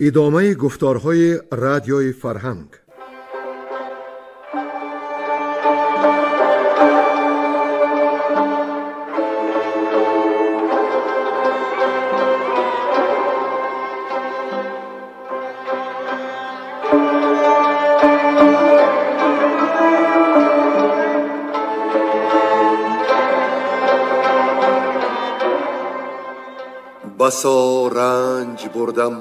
Идомаи гуфторҳои радиои фарҳанг. بسا رنج بردم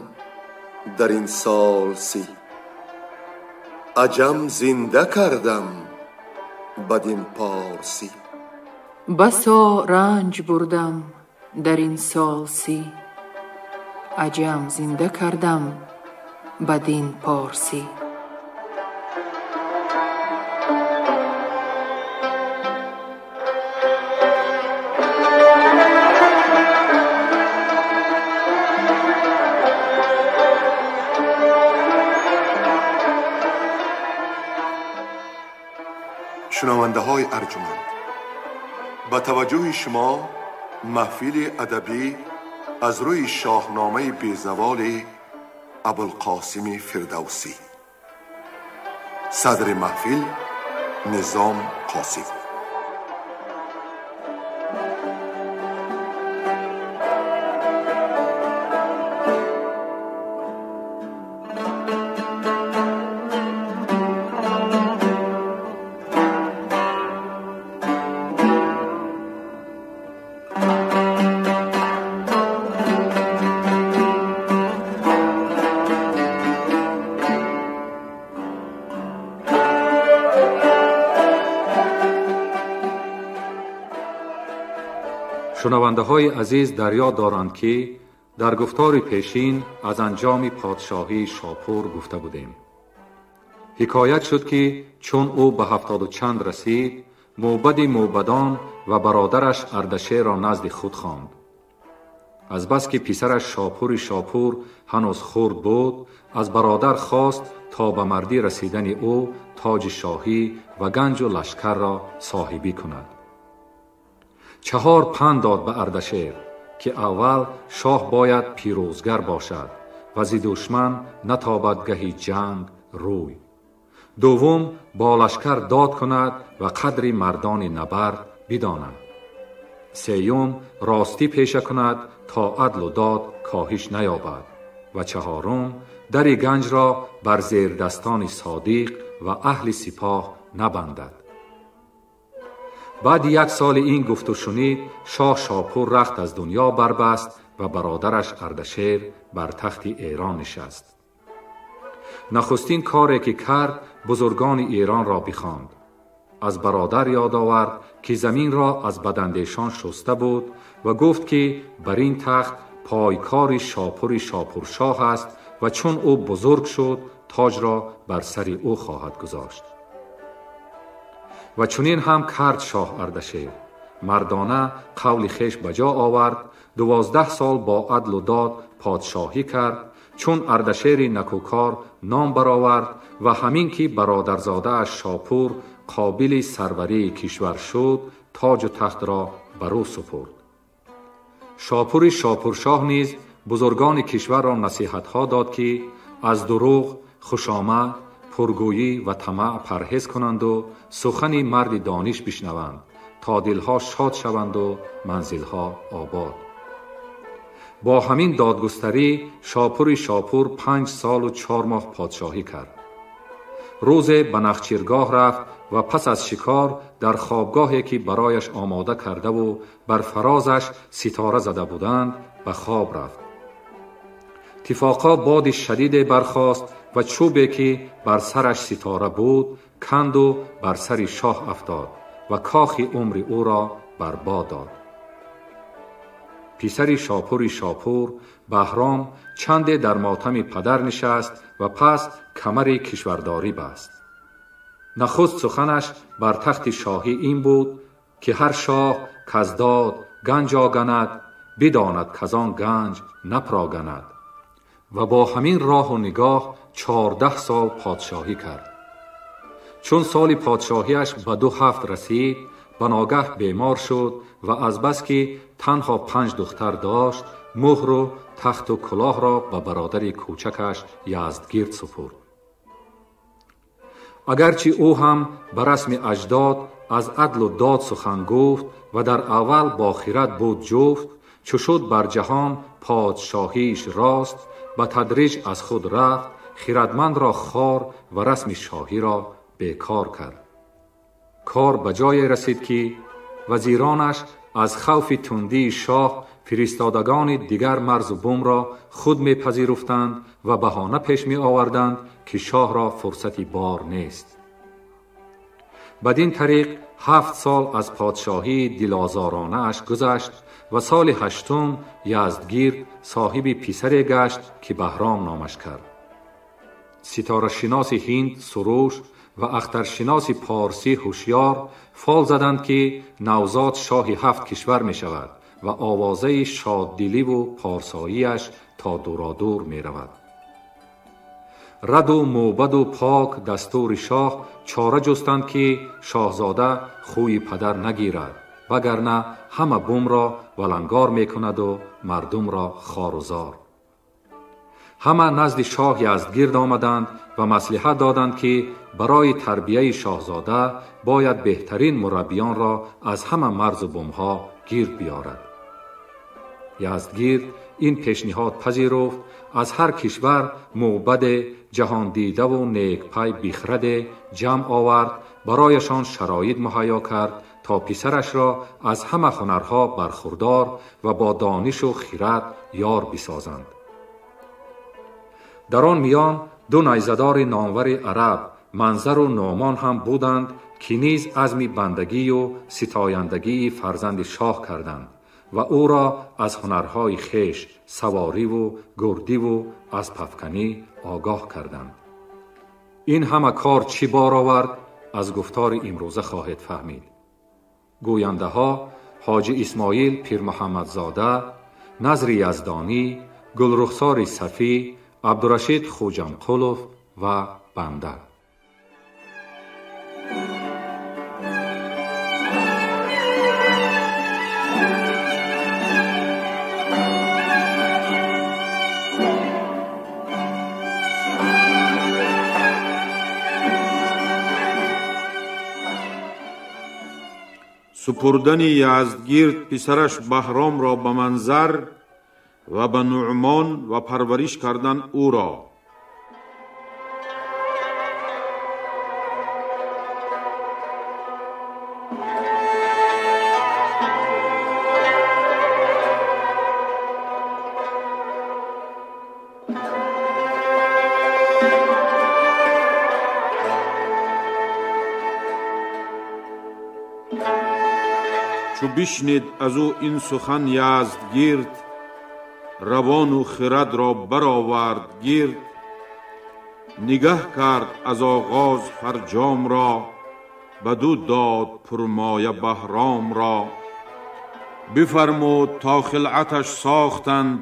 در این سال 30، عجم زنده کردم بدین پارسی. بسا رنج بردم در این سال 30، عجم زنده کردم بدین پارسی. شنونده های ارجمند، با توجه شما محفل ادبی از روی شاهنامه بیزوال ابوالقاسم فردوسی. صدر محفل نظام قاسم. Шунавандаҳои азиз дарё доранд, ки дар гуфтори пешин аз анҷоми подшоҳии Шопур гуфта будем. Ҳикоят шуд, ки чун ӯ ба 70 чанд расид, мӯбади мӯбадон ва бародараш Ардашерро назди худ хонд. Азбаски писараш Шопури Шопур ҳанӯз хурд буд, аз бародар хост то ба мардӣ расидани ӯ тоҷи шоҳӣ ва ганҷу лашкарро соҳибӣ кунад. 4 панд дод ба Ардашер, ки аввал шоҳ бояд пирӯзгар бошад ва зи душман натобад гаҳи ҷанг рӯй. Дуввум, бо лашкар дод кунад ва қадри мардони набард бидонад. Сеюм, ростӣ пеша кунад то адлу дод коҳиш наёбад. Ва чаҳорум, дари ганҷро бар зердастони содиқ ва аҳли сипоҳ набандад. Баъди як соли ин гуфту шунид, шоҳ Шопур рахт аз дунё барбаст ва бародараш Ардашер бар тахти Эрон нишаст. Нахустин коре ки кард, бузургони Эронро бихонд. Аз бародар ёд овард, ки заминро аз бадандешон шуста буд ва гуфт, ки бар ин тахт пойкори Шопури Шопуршоҳ аст ва чун ӯ бузург шуд, тоҷро бар сари ӯ хоҳад гузошт. Ва чунин ҳам кард шоҳ Ардашер. Мардона қавли хеш ба ҷо овард, 12 сол бо адлу дод подшоҳӣ кард. Чун Ардашери накӯкор ном баровард ва ҳамин ки бародарзодааш Шопур қобили сарварии кишвар шуд, тоҷу тахтро бар ӯ супурд. Шопури Шопуршоҳ низ бузургони кишварро насиҳатҳо дод, ки аз дурӯғ, хушомад, пургӯйӣ ва тамаъ парҳез кунанду сухани марди дониш бишнаванд, то дилҳо шод шаванду манзилҳо обод. Бо ҳамин додгустарӣ Шопури Шопур 5 солу 4 моҳ подшоҳӣ кард. Рӯзе ба нахчиргоҳ рафт ва пас аз шикор дар хобгоҳе, ки барояш омода кардаву бар фарозаш ситора зада буданд, ба хоб рафт. Тифоқо боди шадиде бархост ва чӯбе, ки бар сараш ситора буд, канду бар сари шоҳ афтод ва кохи умри ӯро барбод дод. Писари Шопури Шопур Баҳром чанде дар мотами падар нишаст ва пас камари кишвардорӣ баст. Нахуст суханаш бар тахти шоҳӣ ин буд, ки ҳар шоҳ каз дод ганҷ оганад, бидонад каз он ганҷ напроганад. Ва бо ҳамин роҳу нигоҳ 14 сол подшоҳӣ кард. Чун соли подшоҳиаш ба 2 ҳафт расид, ба ногаҳ бемор шуд ва азбаски танҳо 5 духтар дошт, муҳр ва тахт ва кулоҳ ро ба бародари кӯчакаш Яздгирд супурд. Агарчи ӯ ҳам ба расми аҷдод аз адл ва дод сухан гуфт ва дар аввал бо хирад буд ҷуфт, чу шуд бар ҷаҳон подшоҳиш рост, ба тадриҷ аз худ рафт, хирадманд ро хор ва расми шоҳӣ ро бекор кард. Кор ба ҷое расид ки вазиронаш аз хавфи тундии шоҳ фиристодагони дигар марзу бумро худ мепазируфтанд ва баҳона пеш меоварданд ки шоҳро фурсати бор нест. Бадин тариқ 7 сол аз подшоҳии дилозоронааш гузашт ва соли 8 Яздгирд соҳиби писаре гашт ки Баҳром номаш кард. Ситорашиноси ҳинд Суруш ва ахтаршиноси порсӣ Ҳушёр фол заданд ки навзод шоҳи 7 кишвар мешавад ва овозаи шоддиливу порсоияш то дуродур меравад. Раду мӯбаду пок дастури шоҳ чора ҷустанд ки шоҳзода хӯи падар нагирад, вагарна ҳама бумро валангор мекунаду мардумро хору зор. Ҳама назди шоҳ Яздгирд омаданд ва маслиҳат доданд ки барои тарбияи шоҳзода бояд беҳтарин мураббиёнро аз ҳама марзу бумҳо гирд биёрад. Яздгирд ин пешниҳод пазируфт, аз ҳар кишвар мӯбаде ҷаҳондидаву некпай бихраде ҷамъ овард, барояшон шароит муҳайё кард то писарашро аз ҳама ҳунарҳо бархурдор ва бо донишу хирад ёр бисозанд. Дар он миён ду найзадори номвари араб Манзару Нуъмон ҳам буданд ки низ азми бандагию ситояндагии фарзанди шоҳ карданд ва ӯро аз ҳунарҳои хеш савориву гурдиву аспафканӣ огоҳ карданд. Ин ҳама кор чӣ бор овард, аз гуфтори имрӯза хоҳед фаҳмид. Гӯяндаҳо Ҳоҷи Исмоил Пирмуҳаммадзода, Назри Яздонӣ, Гулрухсори Сафӣ, Абдурашид Хуҷамқулов ва банда. Супурдани Яздгирд писараш Баҳромро ба Манзар ва ба Нуъмон ва парвариш кардан ӯро. Чу бишнид аз ӯ ин сухан Яздгирд, равону хирадро баровард гирд, нигаҳ кард аз оғоз фарҷомро, бадӯ дод пурмоя Баҳромро. Бифармуд то хилъаташ сохтанд,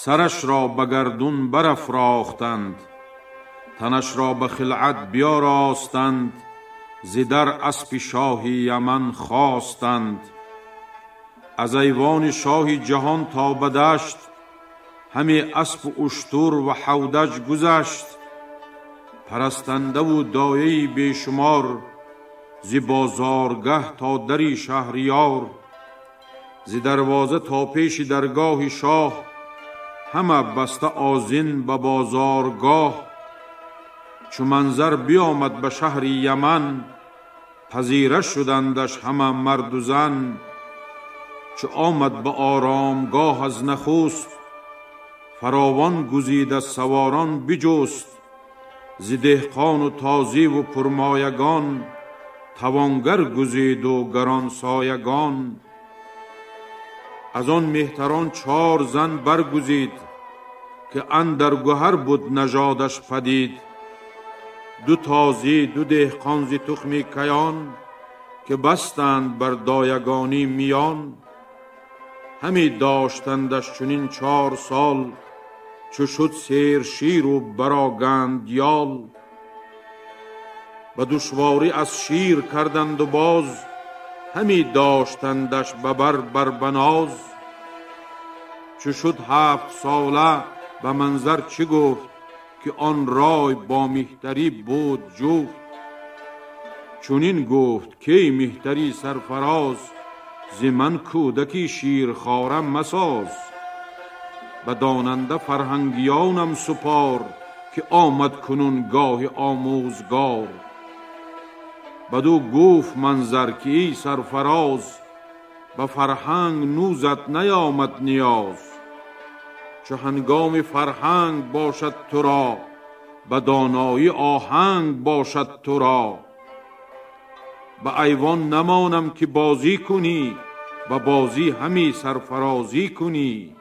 сарашро ба гардун барафрохтанд, танашро ба хилъат биёростанд, зи дар аспи шоҳи Яман хостанд. Аз айвони шоҳи ҷаҳон то ба дашт, ҳаме аспу уштур ва ҳавдаҷ гузашт. Парастандаву дояи бешумор, зи бозоргаҳ то дари шаҳриёр, зи дарвоза то пеши даргоҳи шоҳ, ҳама баста озин ба бозоргоҳ. Чу Манзар биомад ба шаҳри Яман, пазира шудандаш ҳама марду зан. Чу омад ба оромгоҳ аз нахуст, фаровон гузид аз саворон биҷуст. Зи деҳқону тозиву пурмоягон, тавонгар гузиду гаронсоягон. Аз он меҳтарон 4 зан баргузид, ки андар гуҳар буд нажодаш падид. 2 тозӣ, 2 деҳқон зи тухми каён, ки бастанд бар доягонӣ миён. Ҳаме доштандаш чунин 4 сол, чу шуд сер ширу бароганд ёл. Ба душворӣ аз шир карданду боз, ҳаме доштандаш ба бар барбаноз. چو شد 7 ساله به منظر چه گفت، که آن رای با مهتری بود جفت. چنین گفت که ای مهتری سرفراز، ز من کودکی شیرخواره مساز. به داننده فرهنگیانم سپار، که آمد کنون گاه آموزگار. بدو گفت منظر که ای سرفراز، به فرهنگ نوزت نیامد نیاز. چو هنگام فرهنگ باشد تو را، به دانایی آهنگ باشد تو را. به ایوان نمانم که بازی کنی، به بازی همی سرفرازی کنی.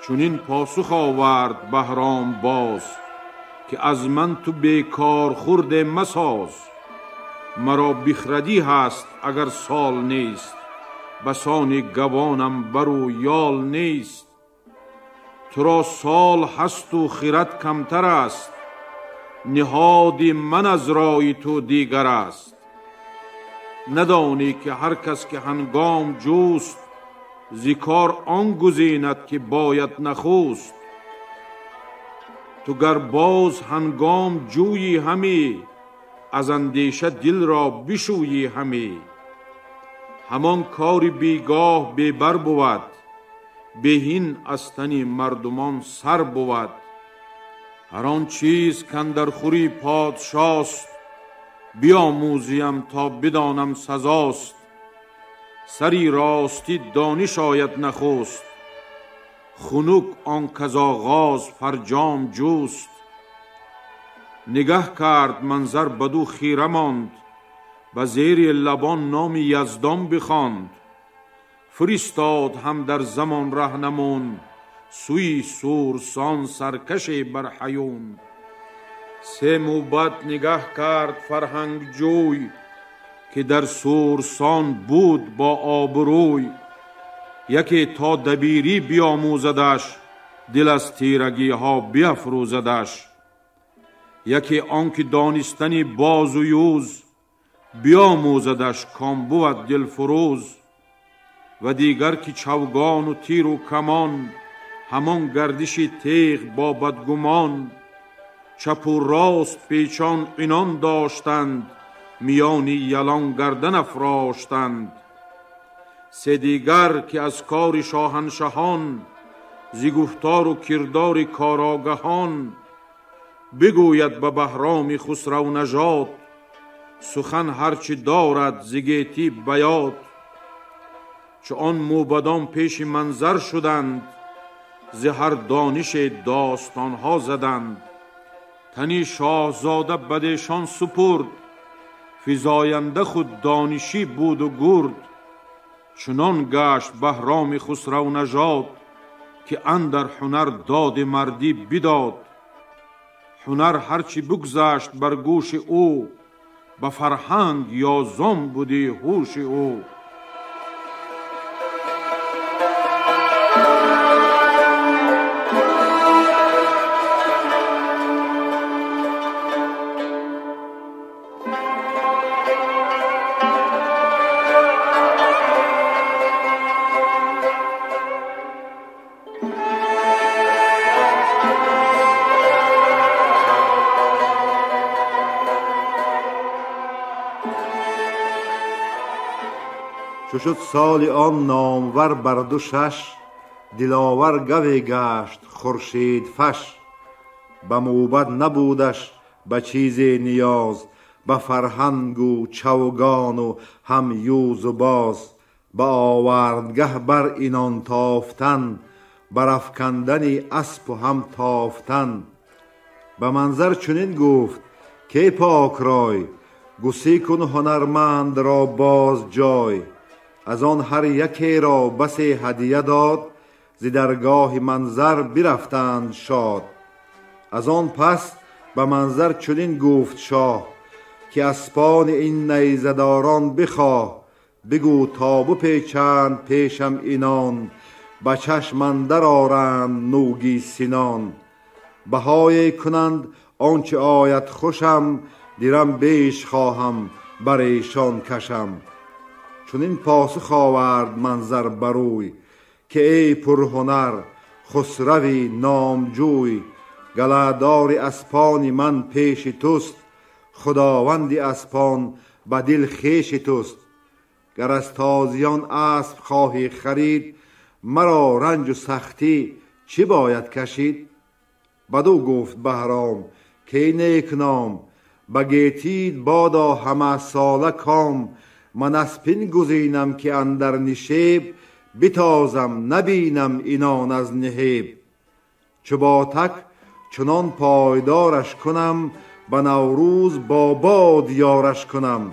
چنین پاسخ آورد بهرام باز، که از من تو بیکار خورده مساز. مرا بخردی هست اگر سال نیست، بسان گوانم برو یال نیست. تو را سال هست و خرد کمتر است، نهاد من از رای تو دیگر است. ندانی که هر کس که هنگام جوست، ز کار آن گزیند که باید نخست. تو گر باز هنگام جویی همی، از اندیشه دل را بشویی همی. همان کاری بیگاه بیبر بود، بهین از تن مردمان سر بود. هر آن چیز کاندر خوری پادشاست، بیاموزیم تا بدانم سزاست. سری راستی دانش آید نخست، خنک آن کز آغاز فرجام جست. نگه کرد منظر بدو خیره ماند، به زیر لبان نام یزدان بخواند. فرستاد هم در زمان رهنمون، سوی سورسان سرکش بر هیون. سه موبد نگه کرد فرهنگ جوی، که در سورسان بود با آبروی. یکی تا دبیری بیاموزدش، دل از تیرگی ها بیافروزدش. یکی آنکه دانستنی باز و یوز، بیاموزدش کام بود دلفروز. و دیگر که چوگان و تیر و کمان، همان گردش تیغ با بدگمان. چپ و راست پیچان عنان داشتند، میانی یلان گردن افراشتند. سه دیگر که از کار شاهنشهان، ز گفتار و کردار کاراگهان. بگوید به بهرام خسرو نژاد، سخن هرچی دارد ز گیتی بیاد. چو آن موبدان پیش منظر شدند، ز هر دانش داستانها زدند. تنی شاهزاده بدیشان سپرد، فزاینده خود دانشی بود و گرد. چنان گشت بهرام خسرو نژاد، که اندر هنر داد مردی بداد. هنر هرچی بگذشت بر گوش او، به فرهنگ یازان بودی هوش او. چو شد سال آن نامور بر دو شش، دلاور گوی گشت خورشید فش. به موبد نبودش به چیز نیاز، به فرهنگ و چوگان و هم یوز و باز. به آوردگه بر اینان تافتن، برافکندن اسپ و هم تافتن. به منظر چنین گفت که پاک رای، گسی کن هنرمند را باز جای. از آن هر یکی را بسی هدیه داد، ز درگاه منظر برفتند شاد. از آن پس به منظر چنین گفت شاه، که اسپان این نیزه داران بخواه. بگو تا بپیچند پیشم اینان، به چشم اندر آرند نوگی سینان. بهای کنند آنچه آید خوشم، درم بیش خواهم بر ایشان کشم. چنین پاسخ آورد منظر بروی، که ای پرهنر خسروی نامجوی، گله اسپان من پیش توست، خداوند اسپان به دل خویش توست. گر از تازیان اسب خواهی خرید، مرا رنج و سختی چه باید کشید؟ بدو گفت بهرام که ای نیکنام، به گیتی بادا همه ساله کام. من اسپین گزینم که اندر نشیب، بتازم نبینم اینان از نهیب. چو با تک چنان پایدارش کنم، به نوروز با باد یارش کنم.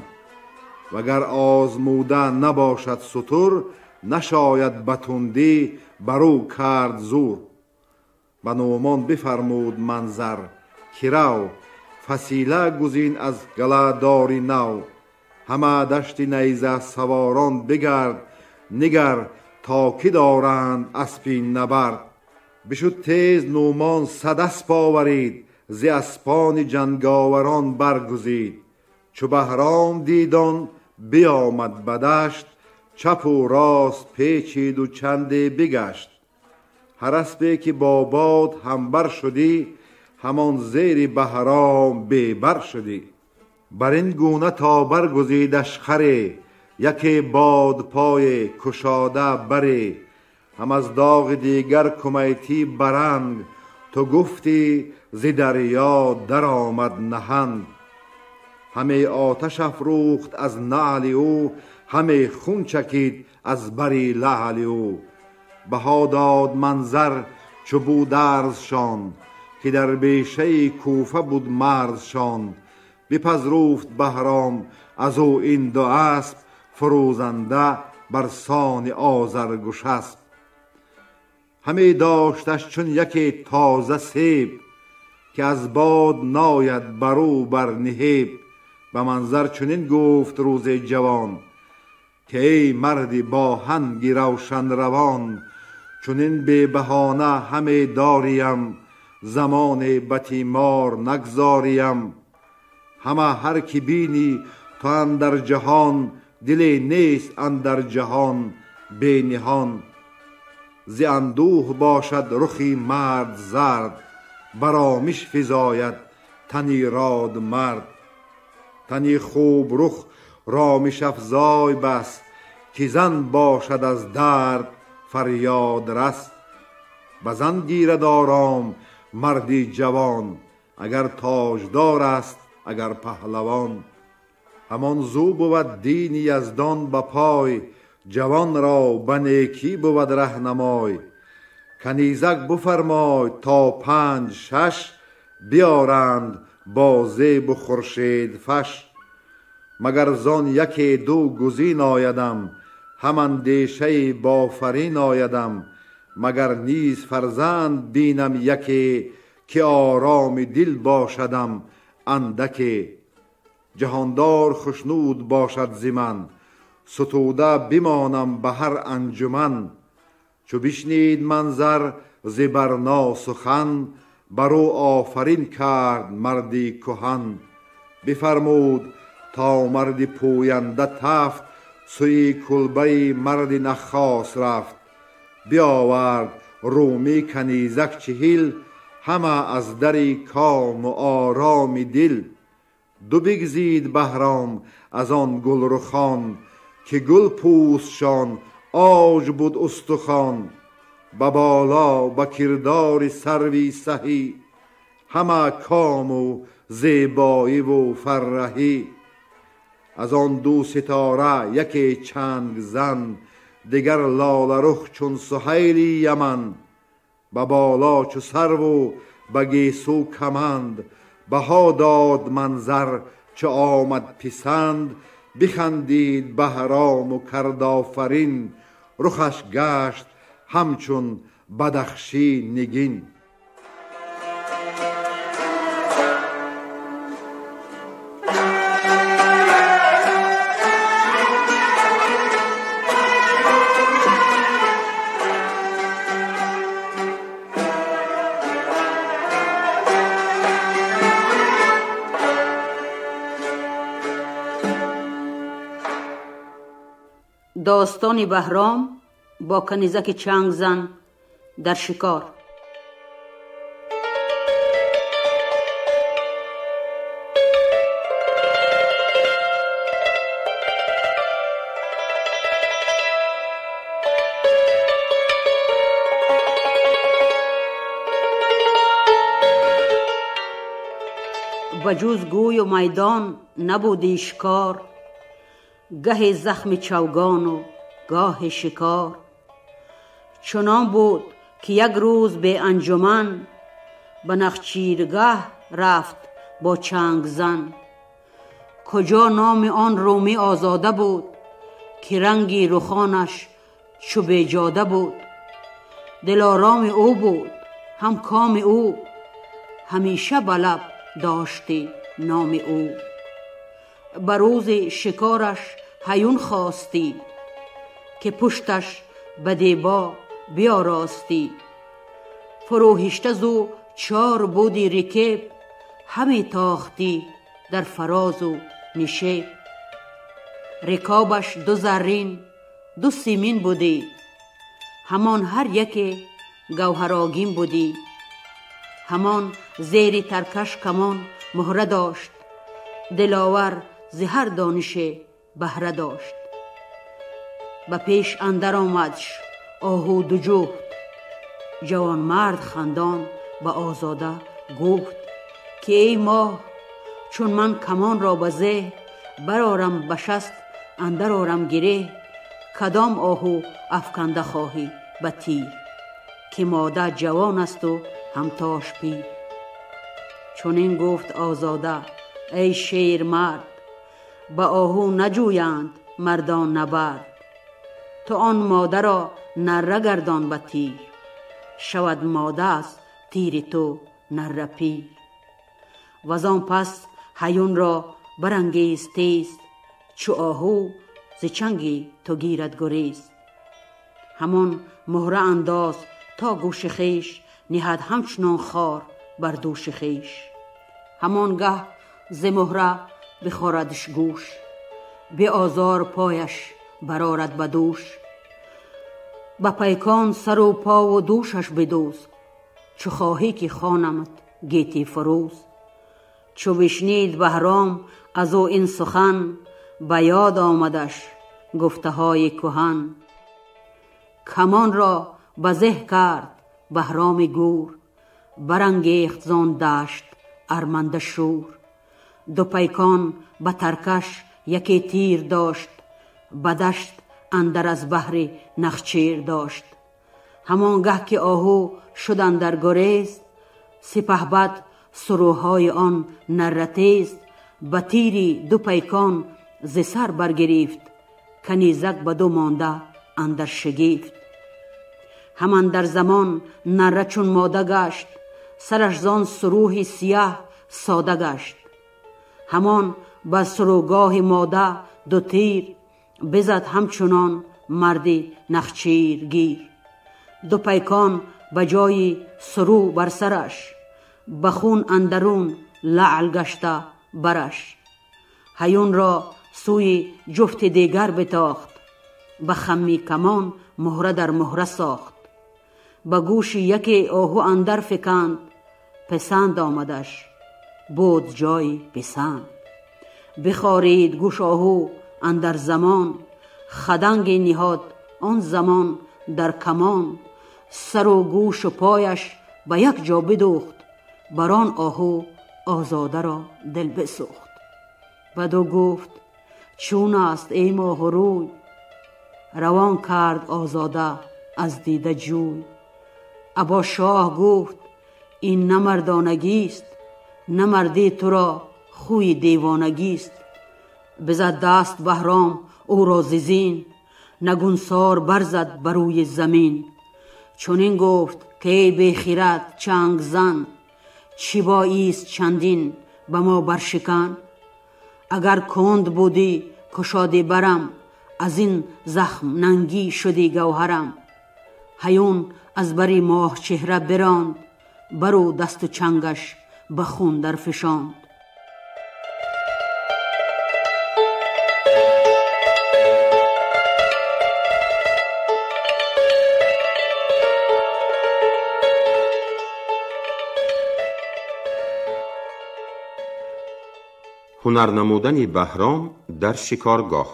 وگر آزموده نباشد ستور، نشاید به تندی برو کرد زور. به نعمان بفرمود منظر که رو، فسیله گزین از گله داری نو. همه دشت نیزه سواران بگرد، نگر تا که دارند اسپی نبرد. بشد تیز نعمان 100 اسپ آورید، ز اسپان جنگاوران برگزید. چو بهرام دیدان بیامد به دشت، چپ و راست پیچید و چندی بگشت. هر اسپی که با باد همبر شدی، همان زیر بهرام بی بر شدی. بر این گونه تا برگزیدش خری، یکی باد پای کشاده بری. هم از داغ دیگر کمیتی برنگ، تو گفتی ز دریا در آمد نهنگ. همه آتش افروخت از نعل او، همه خون چکید از بری لعل او. بها داد منظر چو بود ارزشان، که در بیشه کوفه بود مرزشان. بپذرفت بهرام از او این دو اسب، فروزنده بر سان آذرگشسب. همه داشتش چون یکی تازه سیب، که از باد ناید برو بر نهیب. به منظر چنین گفت روز جوان، که ای مردی با هنگی روشن روان. چنین بی بهانه همه داریم، زمان به تیمار نگذاریم. همه هر کی بینی تو اندر جهان، دلی نیست اندر جهان بی نهان. ز اندوه باشد رخی مرد زرد، برامش فزاید تنی راد مرد. تنی خوب رخ رامش افزای بس، که زن باشد از درد فریاد رس. بزن گیرد آرام مردی جوان، اگر تاجدار است اگر پهلوان. همان زو بود دین یزدان به پای، جوان را به نیکی بود رهنمای. کنیزک بفرمای تا 5 6، بیارند با زیب و خورشید فش. مگر زان یکی دو گزین آیدم، هم اندیشه بافرین آیدم. مگر نیز فرزند بینم یکی، که آرام دل باشدم اندکی. جهاندار خشنود باشد ز من، ستوده بمانم به هر انجمن. چو بشنید منظر ز برنا سخن، بر او آفرین کرد مردی کهن. بفرمود تا مرد پوینده تفت، سوی کلبه مرد نخاس رفت. بیاورد رومی کنیزک 40، همه از در کام و آرام دل. دو بگزید بهرام از آن گلرخان، که گل پوستشان عاج بود استخوان. به بالا به کردار سروی سهی، همه کام و زیبایی و فرهی. از آن دو ستاره یکی چنگ زن، دگر لاله رخ چون سهیل یمن. به بالا چو سرو و به گیسو کمند، بها داد منظر چو آمد پسند. بخندید بهرام و کرد آفرین، رخش گشت همچون بدخشی نگین. Достони Баҳром با کنیزک چنگ زن در شکار. و جز گوی و میدان نبودی شکار، گه زخم چوگان و گاه شکار. چنان بود که یک روز به انجمن، به نخچیرگه رفت با چنگ زن. کجا نام آن رومی آزاده بود، که رنگی رخانش چو بیجاده بود. دلارام او بود هم کام او، همیشه به لب داشتی نام او. به روز شکارش هیون خواستی، که پشتش به دیبا بیاراستی. فروهشته زو چار بودی رکیب، همی تاختی در فراز و نشیب. رکابش دو زرین دو سیمین بودی، همان هر یکی گوهرآگین بودی. همان زیر ترکش کمان مهره داشت، دلاور ز هر دانش بهره داشت. به پیش اندر آمدش آهو دو جفت، جوان مرد خندان به آزاده گفت که ای ماه چون من کمان را به زه، برآرم به شست اندر آرم گره. کدام آهو افکنده خواهی به تیر، که ماده جوان است و همتاش پیر. چنین گفت آزاده ای شیر مرد، به آهو نجویند مردان نبرد. تو آن ماده را نره گردان به تیر، شود ماده از تیر تو نره پیر. وزان پس هیون را برانگیز تیز، چو آهو ز چنگ تو گیرد گریز. همان مهره انداز تا گوش خویش، نهد همچنان خار بر دوش خویش. همان گه ز مهره بخوردش گوش، به آزار پایش برآرد به دوش. به پیکان سر و پا و دوشش بدوز، چو خواهی که خوانمت گیتی فروز. چو بشنید بهرام از او این سخن، به یاد آمدش گفته های کهن. کمان را به زه کرد بهرام گور، برانگیخت زان دشت ارمنده شور. دو پیکان به ترکش یکی تیر داشت، به دشت اندر از بهر نخچیر داشت. همانگه که آهو شد اندر گریز، سپهبد سروهای آن نره تیز. به تیری دو پیکان ز سر برگرفت، کنیزک به دو مانده اندر شگفت. همان در زمان نره چون ماده گشت، سرش زان سروه سیاه ساده گشت. همان به سروگاه ماده دو تیر، بزد همچنان مرد نخچیر گیر. دو پیکان به جای سرو بر سرش، به خون اندرون لعل گشته برش. هیون را سوی جفت دیگر بتاخت، به خمی کمان مهره در مهره ساخت. به گوش یکی آهو اندر فکند، پسند آمدش بود جای پسند. بخارید گوش آهو اندر زمان، خدنگ نهاد آن زمان در کمان. سر و گوش و پایش به یک جا بدوخت، بر آن آهو آزاده را دل بسوخت. بدو گفت چون است ای ماه روی، روان کرد آزاده از دیده جوی. ابا شاه گفت این نه مردانگی است، نه مردی تو را خوی دیوانگی است. بزد دست بهرام او را ز زین، نگونسار برزد بر روی زمین. چنین گفت که ای بی خرد چنگ زن، چی بایست چندین به ما برشکن؟ اگر کند بودی کشادی برم، از این زخم ننگی شدی گوهرم. هیون از بری ماه چهره براند، برو دست و چنگش به خون در فشاند. Ҳунар намудани Баҳром дар шикоргоҳ.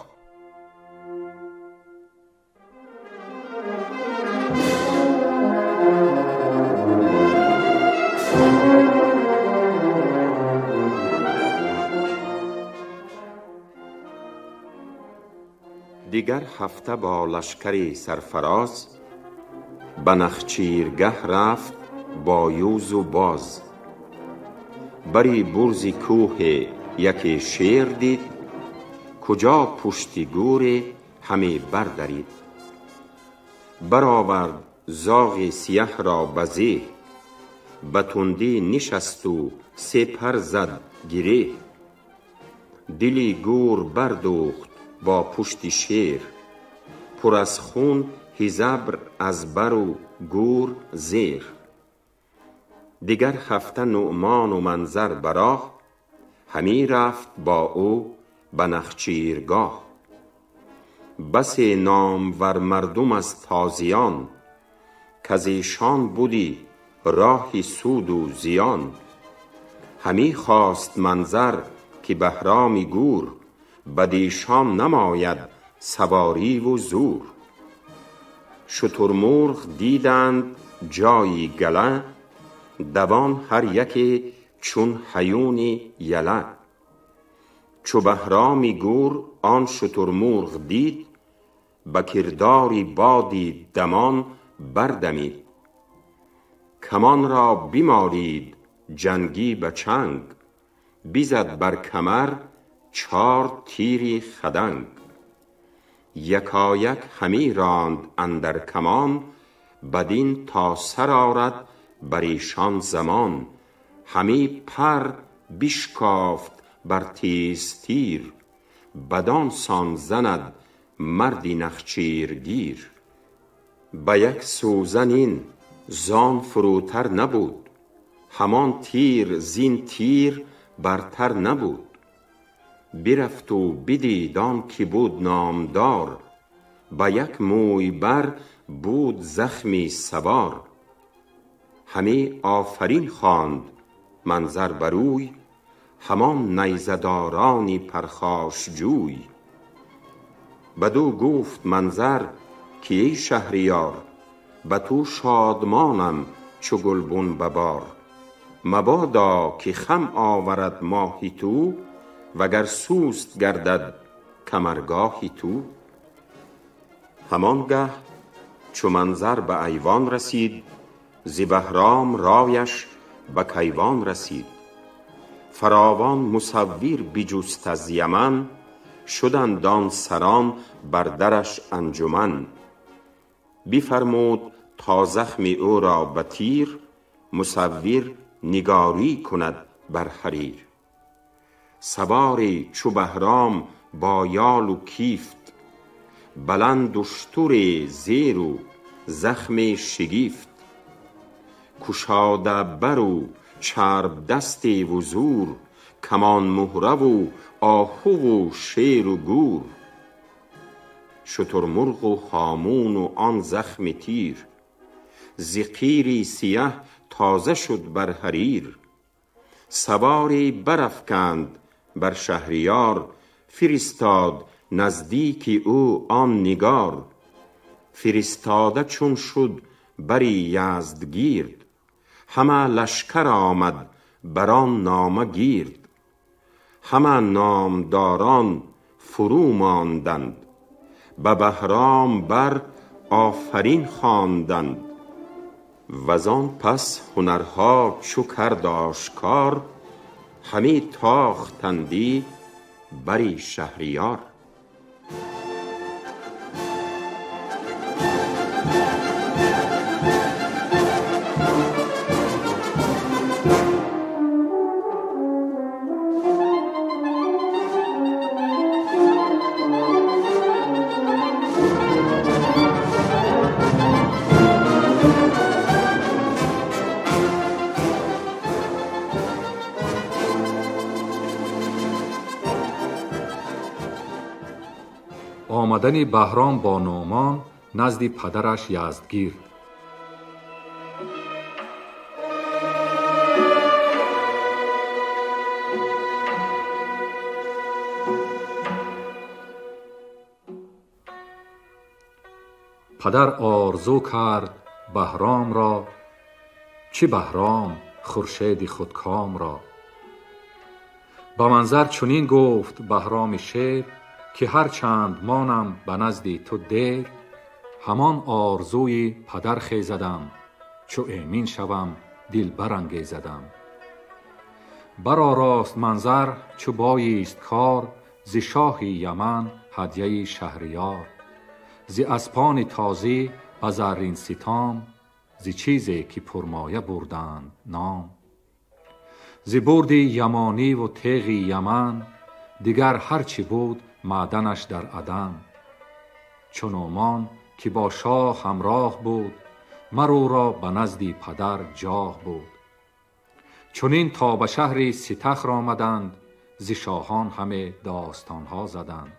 Дигар ҳафта бо лашкари сарфароз ба Нахчиргаҳ рафт бо юзу боз. Бари бурзи кӯҳе яке шер дид, куҷо пушти гӯре ҳаме бардарид. Баровард зоғи сияҳро ба зеҳ, ба тундӣ нишасту се пар зад гиреҳ. Дили гӯр бардӯхт бо пушти шер, пур аз хун ҳизабр аз бару гӯр зер. Дигар ҳафта Нуъмону Манзар ба роҳ, ҳамӣ рафт бо ӯ ба Нахчиргоҳ. Басе номвар мардум аз тозиён, каз эшон будӣ роҳи суду зиён. Ҳамӣ хост Манзар ки Баҳроми гӯр, бадешон намояд савориву зӯр. Шутурмурғ диданд ҷойи гала, давон ҳар яке чун ҳаюни яла. Чу Баҳроми гӯр он шутурмурғ дид, ба кирдори боди дамон бардамид. Камонро бимолид ҷангӣ ба чанг, бизад бар камар чор тири хаданг. Якояк ҳамӣ ронд андар камон, бадин то сар орад бар эшон замон. Ҳамӣ пар бишкофт бар тез тир, бадон сон занад марди нахчиргир. Ба як сӯзан ин зон фурӯтар набуд, ҳамон тир зин тир бартар набуд. Бирафту бидид он ки буд номдор, ба як мӯй бар буд захми савор. Ҳамӣ офарин хонд Манзар барӯй, ҳамон найзадорони пархошҷӯй. Бадӯ гуфт Манзар ки эй шаҳриёр, ба ту шодмонам чу гулбун ба бор. Мабодо ки хам оварад моҳи ту, вагар суст гардад камаргоҳи ту. Ҳамон гаҳ чу Манзар ба айвон расид, зи Баҳром рояш ба кайвон расид. Фаровон мусаввир биҷуст аз Яман, шуданд он сарон бар дараш анҷуман. Бифармуд то захми ӯро ба тир, мусаввир нигорӣ кунад бар ҳарир. Саворе чу Баҳром бо ёлу кифт, баланд уштуре зеру захме шигифт. Кушода бару чарбдастеву зӯр, камонмуҳраву оҳуву шеру гӯр. Шутурмурғу ҳомуну он захми тир, зи қири сияҳ тоза шуд бар ҳарир. Саворе барафканд бар шаҳриёр, фиристод наздики ӯ он нигор. Фиристода чун шуд бари Яздгирд, ҳама лашкар омад бар он нома гирд. Ҳама номдорон фурӯ монданд, ба Баҳром бар офарин хонданд. Вазон пас ҳунарҳо чу кард ошкор, ҳамӣ тохтандӣ бари шаҳриёр. Омадани Баҳром бо Нуъмон назди падараш Яздгирд. Падар орзу кард Баҳром ро, чӣ Баҳром хуршеди худком ро. Ба Манзар чунин гуфт Баҳроми шер, ки ҳар чанд монам ба назди ту дер, ҳамон орзуи падар хезадам, чу эмин шавам дил барангезадам. Баророст Манзар чу боист кор, зи шоҳи Яман ҳадияи шаҳриёр. Зи аспони тозӣ ба заррин ситом, зи чизе ки пурмоя бурданд ном. Зи бурди ямонӣ ву теғи Яман, дигар ҳар чӣ буд маъданаш дар Адан. Чу Нӯмон ки бо шоҳ ҳамроҳ буд, мар ӯро ба назди падар ҷоҳ буд. Чунин то ба шаҳри Ситахр омаданд, зи шоҳон ҳаме достонҳо заданд.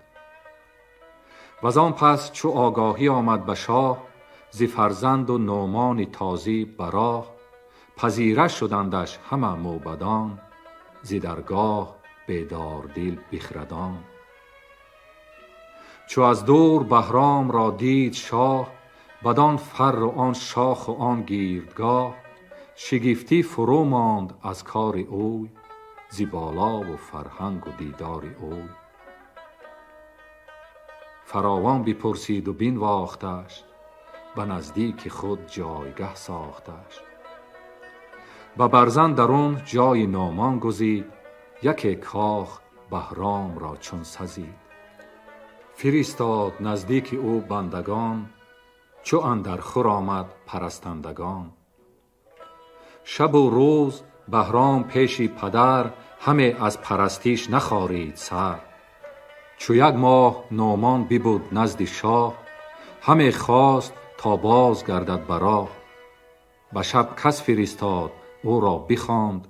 Вазон пас чу огоҳӣ омад ба шоҳ, зи фарзанду Нӯмони тозӣ ба роҳ, пазира шудандаш ҳама мӯбадон, зи даргоҳ бедордил бихрадон. Чу аз дур Баҳром ро дид шоҳ, бадон фарру он шоху он гирдгоҳ, шигифтӣ фурӯ монд аз кори ӯй, зи болову фарҳангу дидори ӯй. Фаровон бипурсиду бинвохташ, ба наздики худ ҷойгаҳ сохташ. Ба барзан дарун ҷойи Нӯмон гузид, яке кох Баҳром ро чун сазид. Фиристод наздики ӯ бандагон, чу андар хур омад парастандагон. Шабу рӯз Баҳром пеши падар, ҳаме аз парастиш нахорид сар. Чу як моҳ Нӯмон бибуд назди шоҳ, ҳаме хост то боз гардад ба роҳ. Ба шаб кас фиристод ӯро бихонд,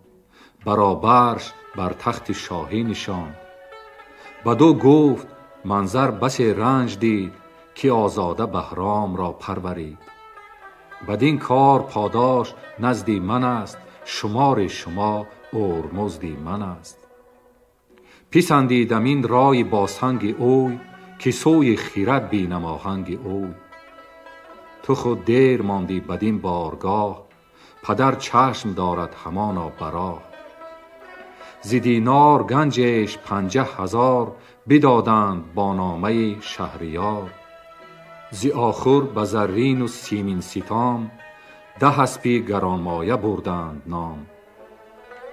баробарш бар тахти шоҳӣ нишонд. Бадӯ гуфт Манзар басе ранҷ дид, ки озода Баҳром ро парварид. Бадин кор подош назди ман аст, шумори шумо ормузди ман аст. Писандидам ин рой бо санги ӯй, ки сӯи хирад бинам оҳанги ӯй. Ту худ дер мондӣ бадин боргоҳ, падар чашм дорад ҳамоно ба роҳ. Зи динор ганҷеш 50,000 бидоданд бо номаи шаҳриёр. Зи охур ба заррину симин ситом, 10 аспи гаронмоя бурданд ном.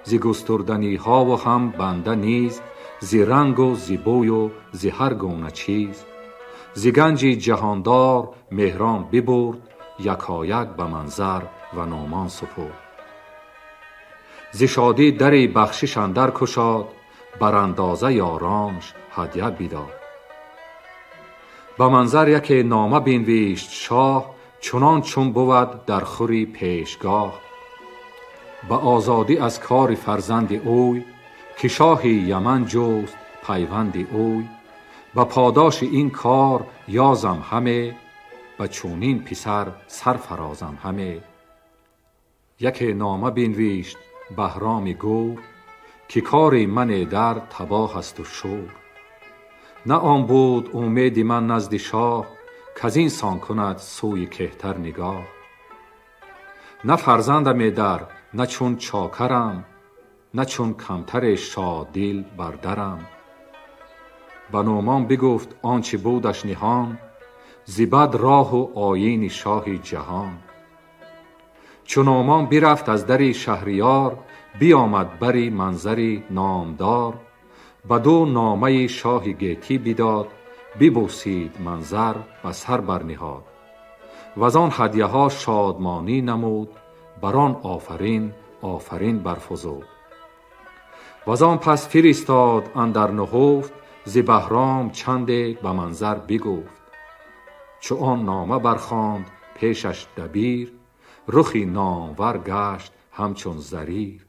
Зи густурданиҳову ҳам банда низ, зи рангу зи бӯю зи ҳар гуна чиз. Зи ганҷи ҷаҳондор Меҳрон бибурд, якояк ба Манзар ва Нӯмон супурд. Зи шодӣ дари бахшиш андар кушод, бар андоза ёронш ҳадя бидод. Ба Манзар яке нома бинвишт шоҳ, чунон чун бувад дар хури пешгоҳ. Ба озодӣ аз кори фарзанди ӯй, ки шоҳи Яман ҷуст пайванди ӯй. Ба подоши ин кор ёзам ҳаме, ба чунин писар сарфарозам ҳаме. Яке нома бинвишт Баҳроми гур, ки кори мане дар табоҳ асту шӯр. На он буд умеди ман назди шоҳ, каз ин сон кунад сӯи кеҳтар нигоҳ. На фарзандаме дар, на чун чокарам, на чун камтаре шоддил бар дарам. Ба Нӯмон бигуфт он чӣ будаш ниҳон, зи бад роҳу оини шоҳи ҷаҳон. Чу Нӯмон бирафт аз дари шаҳриёр, биомад бари Манзари номдор. Бадӯ номаи шоҳи гетӣ бидод, бибӯсид Манзар ба сар барниҳод. Вазон ҳадияҳо шодмонӣ намуд, бар он офарин офарин барфузуд. Вазон пас фиристод андар нуҳуфт, зи Баҳром чанде ба Манзар бигуфт. Чу он нома бархонд пешаш дабир, рухи номвар гашт ҳамчун зарир.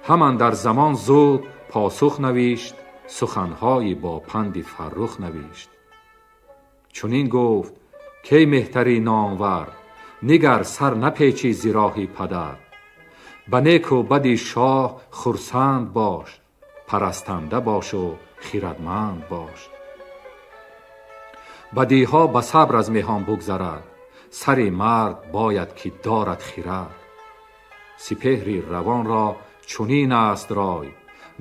Ҳаман дар замон зуд посух навишт, суханҳои бо панди фаррух навишт. Чунин гуфт кей меҳтари номвар, нигар сар напечӣ зи роҳи падар. Ба неку бади шоҳ хурсанд бош, парастанда бошу хирадманд бош. Бадиҳо ба сабр аз меҳон бугзарад, сари мард бояд ки дорад хирад. Сипеҳри равон ро чунин аст рой,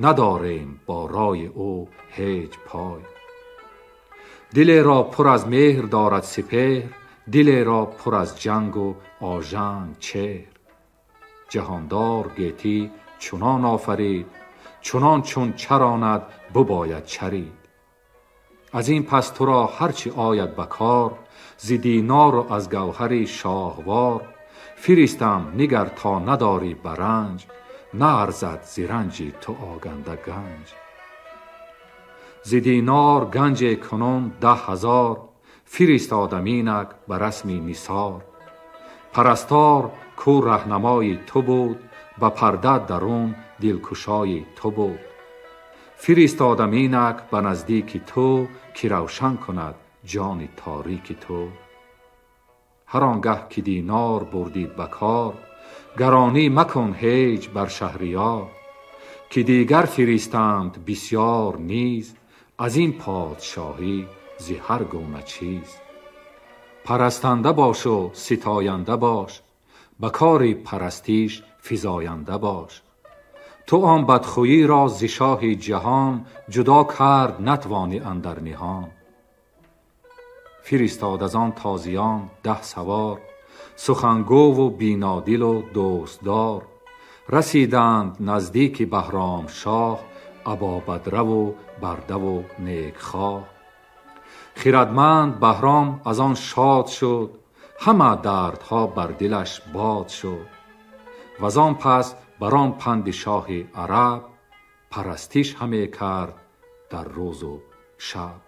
надорем бо рои ӯ ҳеҷ пой. Диле ро пур аз меҳр дорад сипеҳр, диле ро пур аз ҷанг у ожанг чеҳр. Ҷаҳондор гетӣ чунон офарид, чунон чун чаронад бибояд чарид. Аз ин пас туро ҳарчи ояд ба кор, зи динору аз гавҳари шоҳвор. Фиристам нигар то надорӣ ба ранҷ, наарзад зи ранҷи ту оганда ганҷ. Зи динор ганҷе кунун 10,000, фиристодам инак ба расми нисор. Парастор ку раҳнамои ту буд, ба парда дарун дилкушои ту буд. Фиристодам инак ба наздики ту, ки равшан кунад ҷони торики ту. Ҳар он гаҳ ки динор бурдӣ ба кор, гаронӣ макун ҳеҷ бар шаҳриёр. Ки дигар фиристанд бисёр низ, аз ин подшоҳӣ зи ҳар гуна чиз. Парастанда бош у ситоянда бош, ба кори парастиш физоянда бош. Ту он бадхӯӣ ро зи шоҳи ҷаҳон ҷудо кард натвонӣ андар ниҳон. Фиристод аз он тозиён 10 савор, сухангӯву бинодилу дӯстдор. Расиданд наздики Баҳром шоҳ, абобадраву бардаву некхоҳ. Хирадманд Баҳром аз он шод шуд, ҳама дардҳо бар дилаш бод шуд. Ваз он пас бар он панди шоҳи араб, парастиш ҳаме кард дар рӯзу шаб.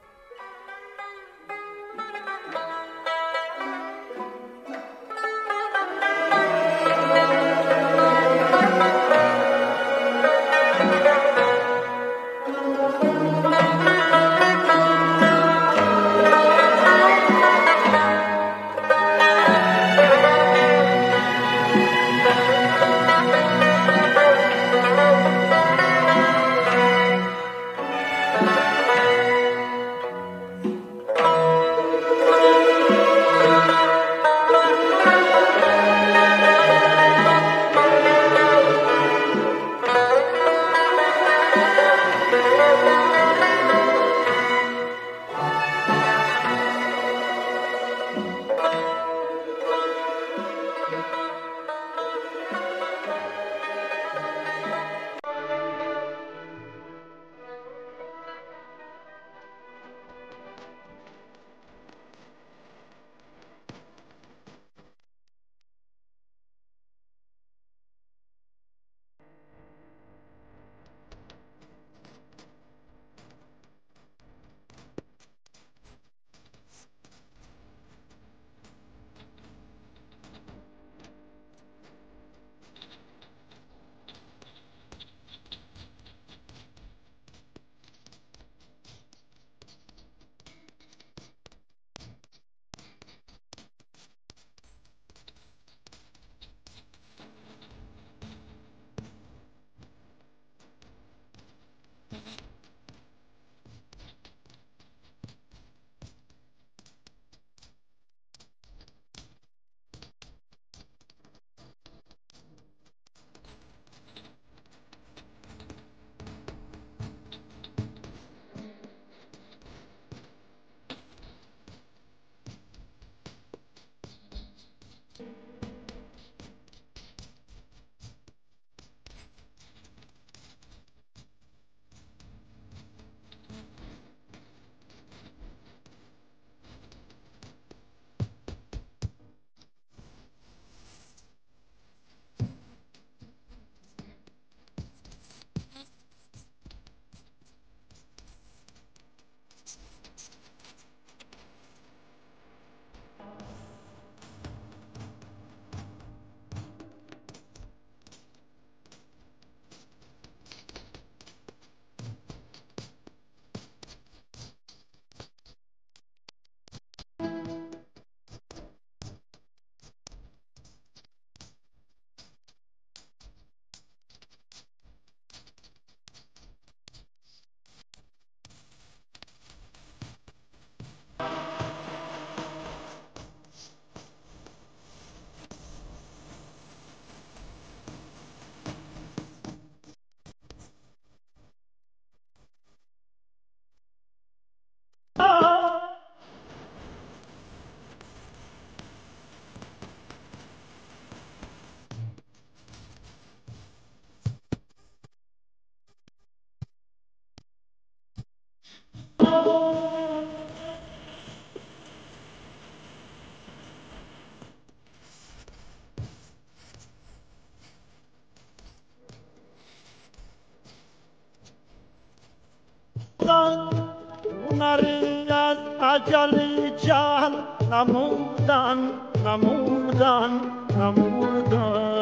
هنری از اجل جهل نمودن نمودن نمودن.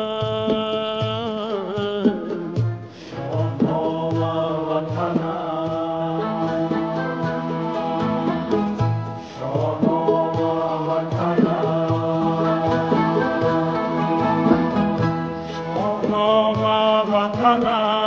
شاهنامه وطنم، شاهنامه وطنم، شاهنامه وطنم.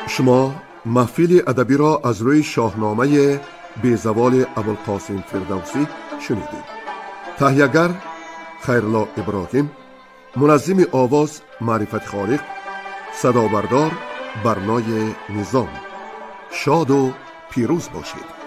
شما محفل ادبی را از روی شاهنامه بیزوال ابوالقاسم فردوسی شنیدید. تهیه‌گر خیرالله ابراهیم، منظم آواز معرفت خالق، صدابردار برنای نظام. شاد و پیروز باشید.